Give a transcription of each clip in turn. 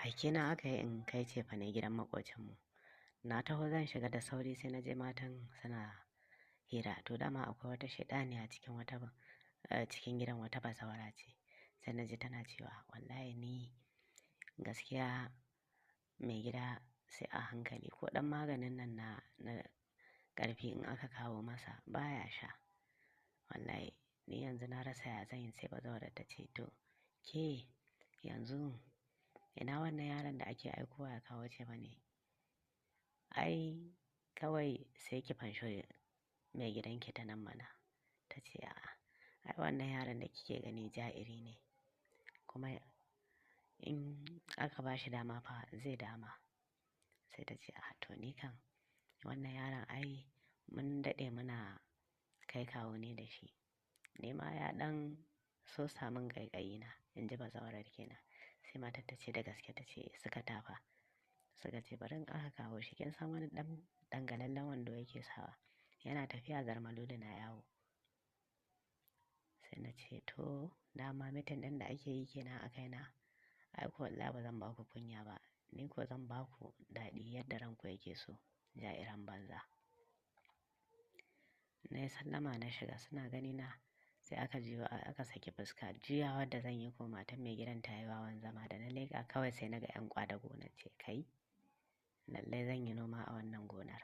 Aike na aka yi in kai cefane gidan maƙocinmu. Na taho zan shiga da sauri sai na je matan suna hira. To dama akwai wata shaiɗaniya cikin wata cikin gidan, wata bazawara ce. Sai na ji tana cewa wallahi ni gaskiya mai gida sai a hankali, ko ɗan maganin nan na ƙarfi in aka kawo masa baya sha. Wallahi ni yanzu na rasa ya zan yi. Sai bazawarar ta ce to ke yanzu ina wannan yaron da ake aikowa ya kawo cefane? Ai kawai sai ki fanshi mai gidanki ta nan mana. Ta ce a'a, ai wannan yaron da kike gani ja'iri ne, kuma in aka ba shi dama fa zai dama. Sai ta ce a to ni kan wannan yaron ai mun daɗe muna kai kawo ne da shi. Ni ma ya ɗan so samun ƙaiƙayi na, in ji bazawarar kenan. Sai matar ta ce da gaske, ta ce suka tafa. Suka ce bari in aka kawo shi, kin san wani ɗan dangalallen wando yake sawa. Yana tafiya zarmalulu na yawo. Sai na ce to dama meeting ɗin da ake yi kenan a kaina. Ai ko wallahi ba zan ba ku kunya ba. Ni ko zan ba ku daɗi yadda ranku yake so. Ja'iran banza. Na yi sallama na shiga, suna ganina sai aka juyo aka saki fuska. Juyawar da zan yi ko matar mai gidan ta yi wawan zama, da na leƙa kawai sai na ga 'yan ƙwadago. Na ce kai lallai zan yi noma a wannan gonar.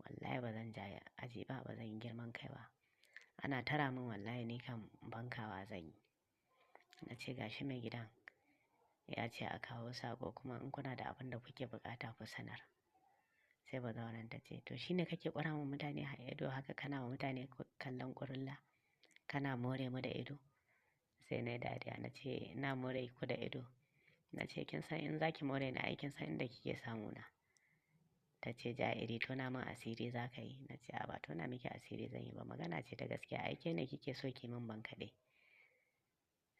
Wallahi ba zan ja aji ba, ba zan yi girman kai ba. Ana tara min wallahi ni kam bankawa zan yi. Na ce gashi mai gidan ya ce a kawo saƙo, kuma in kuna da abin da kuke buƙata ku sanar. Sai bazawaran ta ce to shine kake ƙura wa mutane ido haka, kana wa mutane kallon ƙurulla, kana more mu da ido. Sai na yi dariya na ce ina more ku da ido. Na ce kin san in zaki more ni ai kin san inda kike samu na. Ta ce ja'iri tona min asiri za ka yi. Na ce a ba tona miki asiri zan yi ba, magana ce ta gaskiya, ai ke ne kike so ki min bankaɗe.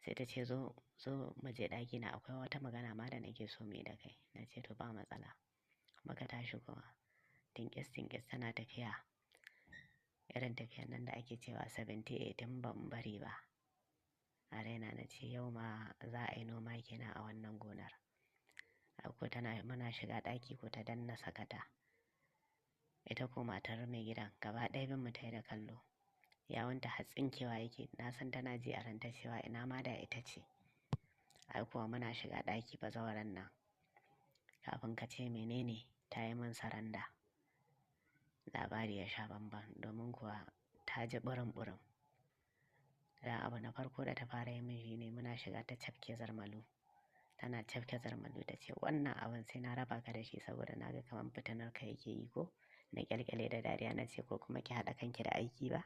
Sai ta ce zo zo mu je ɗakina, akwai wata magana ma da nake so mu yi da kai. Na ce to ba matsala. Muka tashi kuma tinkis tinkis tana tafiya irin tafiyan nan da ake cewa 70-18 ban bari ba. A raina na ce yau ma za a yi noma kenan a wannan gonar. Ko tana muna shiga ɗaki ko ta danna sakata. Ita ko matar mai gidan gaba ɗaya bin mu ta yi da kallo. Yawunta har tsinkewa yake, na san tana ji a ranta cewa ina ma da ita ce. Ai kuwa muna shiga ɗaki bazawaran nan kafin ka ce menene ta yi min saranda. Labari ya sha bamban domin kuwa ta ji ɓurin ɓurin. Da abu na farko da ta fara yi min shine muna shiga ta cafke zarmalu. Tana cafke zarmalu ta ce wannan abin sai na raba ka da shi saboda na ga kamar fitinar ka yake yi ko. Na ƙyalƙyale da dariya na ce ko kuma ki haɗa kanki da aiki ba.